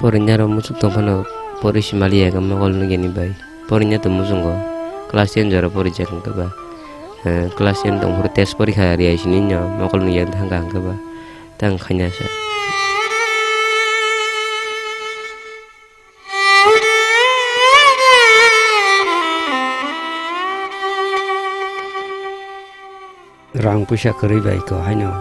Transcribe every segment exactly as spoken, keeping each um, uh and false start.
Porinya rok muchuk tong phano pori simali ya mokol nugya ni bai. Porinya to muchungo class ten jora pori jak hwnkhe ba. Eh, class ten tong phuru test porikha riyai sini no mokol nugya thangkha hwnkhe ba. Tang khaina sa. Rang puisa kwrwi bai ko haino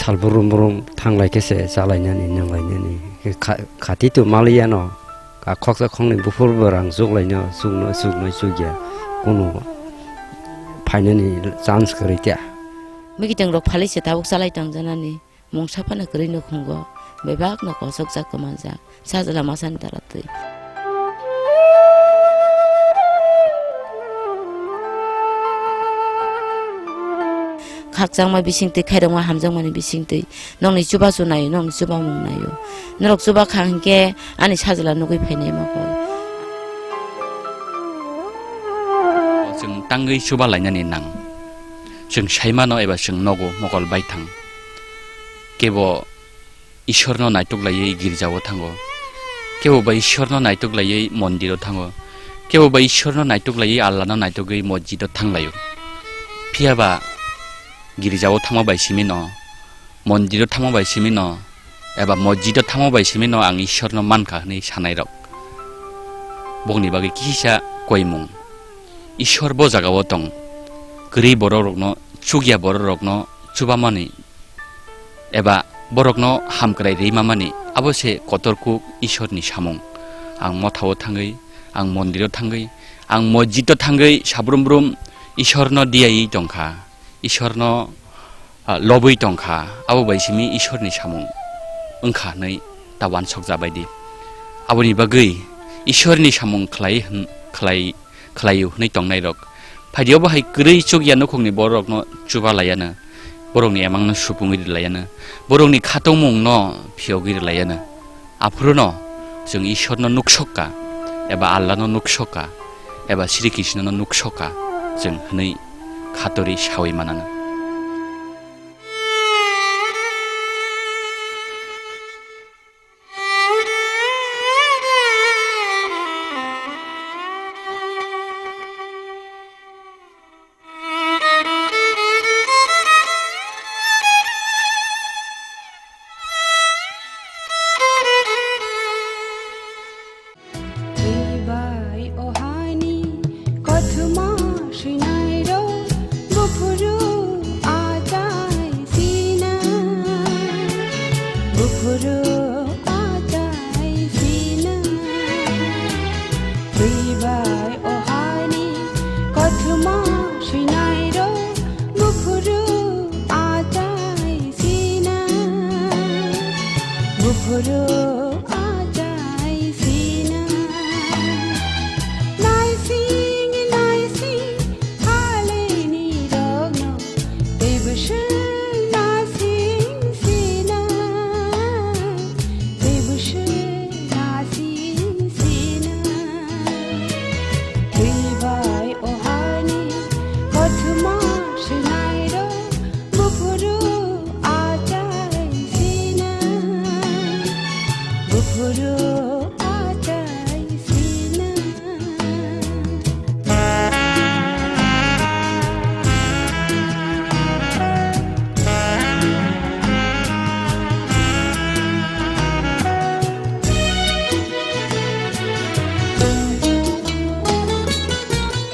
sal brum brum thanglai khe se chalainani nanglainani. Khe kha-, khati to maliya no, a khoksa khoknwi buphur bo rang chuklaino, chukno, chukno chukya, kunu phainani chance kwrwi kya. Mikiteng rok phalwi se tabuk chalai tongjanani. Mungsa phano kwrwi nukhungo, bebakno kosokjak kwmanjak, sajla masani dara twi. Khakchangma bisingtwi, khairokma hamjakmani bisingtwi, nokni chubachu naio, nokni chubamung naio. Norok chubakha hinkhe ani sajla nugwi phainai mokol. Chwng tangwi chuba lainani nang. Chwng saimano eba chwng nogo mokol baithang. Kebo Ishwarno naituk laiwi girjao thango. Kebo ba Ishwarno naituk laiwi mondiro thango. Kebo ba Ishwarno naituk laiwi Allahno naitugwi mosjido thanglaio. Phiya ba girjao thangma bai simino, mondiro thangma bai simino, eba mosjido thangma bai simino ang Ishwarno mankha hwnwi sanairok. Bokni bagwi kisa koimung. Ishwar bo jagao tong. Kwrwi bororokno, chukya bororokno chubamani eba borokno hamkrai rwimamani, abo se kotor kuk Ishwarni samung. Ang mothao thangwi, ang mondiro thangwi, ang mosjido thangwi sabrum brum Ishwarno diyawi tongkha, Ishwarno, ah, lobwi tongkha, abo bai simi Ishwarni samung wngkha hwnwi ta wansokjabaidi. Aboni bagwi Ishwarni samung khlai hwn-, khlai khlaio hwnwi tongnairok. Phaidi obo hai kwrwi chukya nukhungni bororokno chuba laiano, borokni emangno supungwi rwlaiano, borokni khatungmungno phiyogwi rwlaiano. Aphuruno chwng Ishwarno nuksokka, eba Allahno nuksokka, eba Sri Krishnono nuksokka chwng hwnwi khatori sawi manano. Twi bai o hani kothoma swinairok buphuru achai sina, buphuru achai sina. Twi bai o hani kothoma swinairok buphuru achai sina, buphuru achai sina. Naising naising halini rokno teibo swng naising sina, teibo swng naising sina. Twi bai o hani kothoma swinairok buphuru achai sina, buphuru achai sina.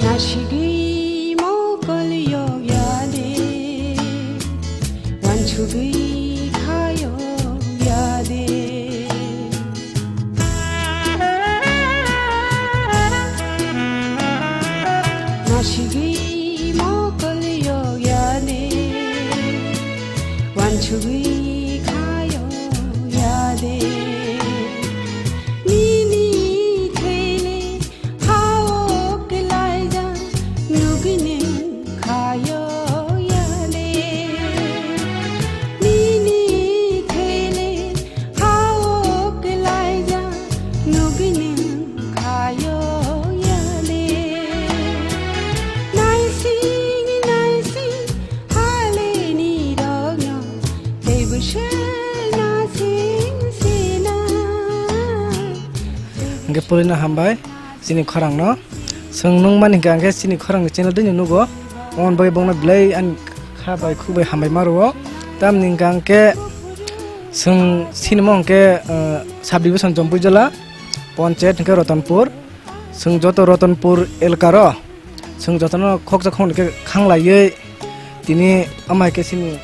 Nasigwi mokol yokya de, wansugwi kha yokya de. Nasigwi mokol yokya de, wansugwi kha yokya de. Nini thele hao kwlaijak nugwi nwng khayo yale. Nini thele hao kwlaijak nugwi nwng khayo yale. Naising naising halini rokno tei Hingke purino hambai chini khorangno. Chwng nukmani hingka hingke chini khorangni channel dini nugo. Omo bagwi bongno belai ani kha bai khuk bai hambai ma rwo. Tamni hingka hingke chwng sinimo hingke, eh, subdivision Jompuijala, ponchayat hingke Ratanpur. Chwng joto Ratanpur elkaro chwng jotono khoksa khoknwi khe khanglaiwi tini ama hai khe chini,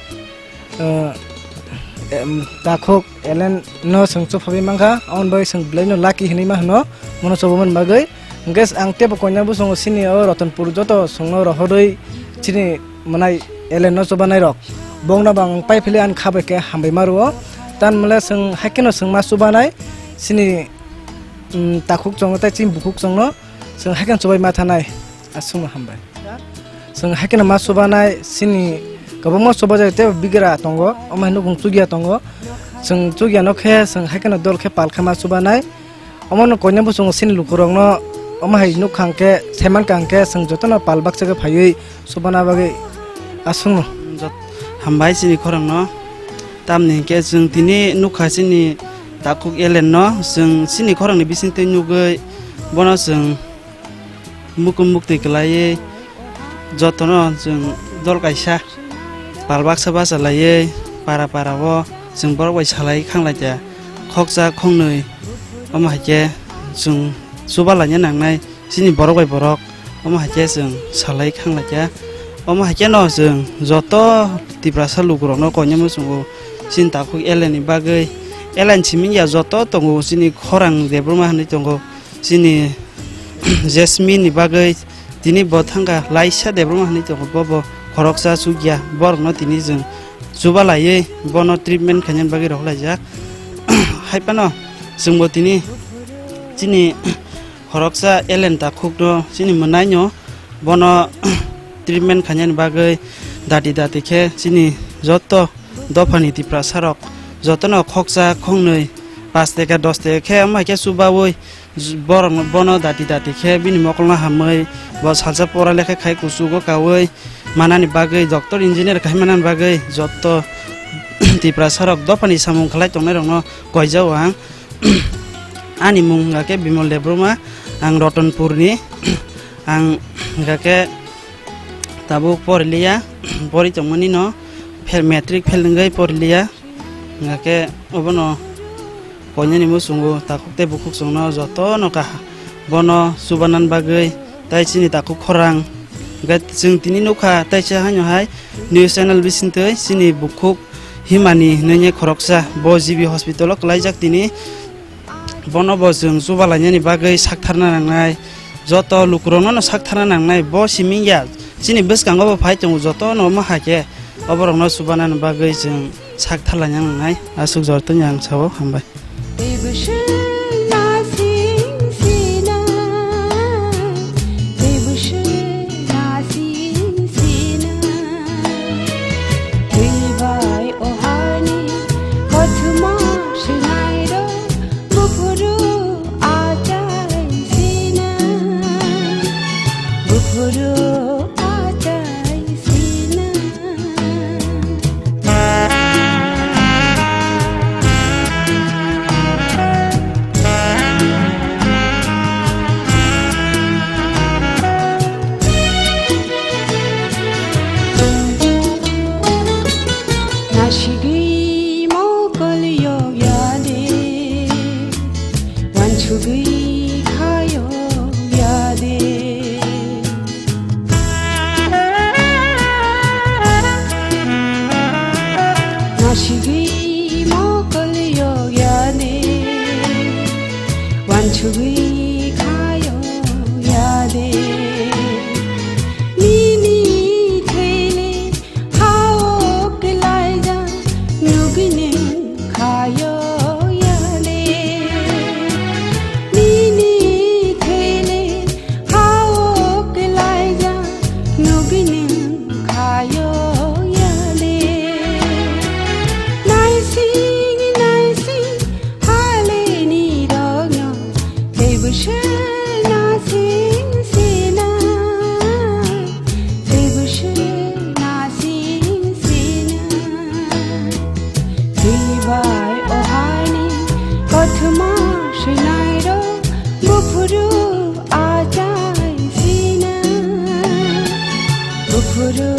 eh, em, takhuk Ellen no chwng chuphagwi mankha, aboni bagwi chwng belaino lucky hinwi ma hwno, mono chubamani bagwi. Hwnkhe ang teibo koinai bosongo chini o Ratanpur joto chwngno rohorwi chini mwnai Ellen no chubanai rok, bongno bo ang pai phili ani kha bai khe hambai ma rwo. Tamni hwnle chwng hai kheno chwng ma chubanai chini, mm, takhuk chwngno tei chini bukhuk chwngno chwng hai kheno chubai ma thanai. Aswkno hambai. Chwng hai kheno ma chubanai, chini kwbangma chubajak tei bigra tongo, omo hai nukung chukya tongo. Chwng chukyano khe chwng hai kheno dol khe pal khe ma chubanai. Omono koinai bosongo chini lukurokno omo hai nukha hwnkhe, saimankha hwnkhe chwng jotono pal baksa khe phaiwi chubana bagwi aswkno. Jot-, hambai chini khorangno. Tamni hwnkhe chwng tini nukha chini takhuk Ellen no, chwng chini khorangni bisingtwi nugwi bono chwng mukum muktwi kwlaiwi jotono chwng dol kaisa pal baksa bachalaiwi para para o chwng borok bai salai khanglaikha khoksa khongnwi. Omo hai khe chwng chuba laina nangnai chini borok bai borok, omo hai khe chwng salai khanglaikha. Omo hai khe no chwng joto Tiprasa lukurokno koinai muchungo chini takhuk Ellen ni bagwi, Ellen simi ya joto tongo chini khorang Debbarma hinwi tongo. Chini Jasmine ni bagwi tini bo thangkha laisa Debbarma hinwi tongo, bo bo khoroksa chukya, borokno tini chwng chuba laiwi bono treatment khainani bagwi rohorlaijak. Hai phano chwngbo tini chini khoroksa Ellen takhukno chini mwnaino bono treatment khainani bagwi dati dati khe chini joto dophani Tiprasa rok jotono khoksa khongnwi pash taka dos taka khe omo hai khe chubaui J-, borok bono dati dati khe bini mokolno hamwi bo salsa pora lekha khai kuchugo kaui manani bagwi, doctor engineer khai manani bagwi joto Tiprasa rok dophani samung khlai tongnai rokno koijao ang. Ani mung hwnkha khe Bimal Debbarma, ang Ratanpurni, ang hwnkha khe tabuk poriliya, pori tongmani no, fel-, matric fail wngwi poriliya, hwnkha khe obono koinani muchungo takhuk tei bukhuk chwngno jotono kaha-, bono chubanani bagwi tei chini takhuk khorang. Hwnkhe chwng tini nukha teisa haino hai news channel bisingtwi chini bukhuk Himani hinwi khoroksa bo G B hospital o kwlaijak tini. Bono bo chwng chuba lainani bagwi saktharna nangnai, joto lukurokno no saktharna nangnai. Bo simi ya chini bwskango bo phai tongo, jotono omo hai khe oborokno chubanani bagwi chwng saktharlaina nangnai. Aswk jortoni ang sao, hambai. Twi bai o hani kothoma swnairok, buphuru achai sina, buphuru achai sina. Nasigwi mokol yokya de, wansugwi kha yokya de. Nasigwi mokol yokya de, wansugwi kha yokya de. Nini thele hao kwlaijak nugwi nwng kha yokya de. Nini thele hao kwlaijak nugwi nwng kha yokya de. Naising naising haleni rokno teibo se naising sina, teibo se naising sina. Twi bai o hani kothoma swnairok, Buphuru achai sina, buphuru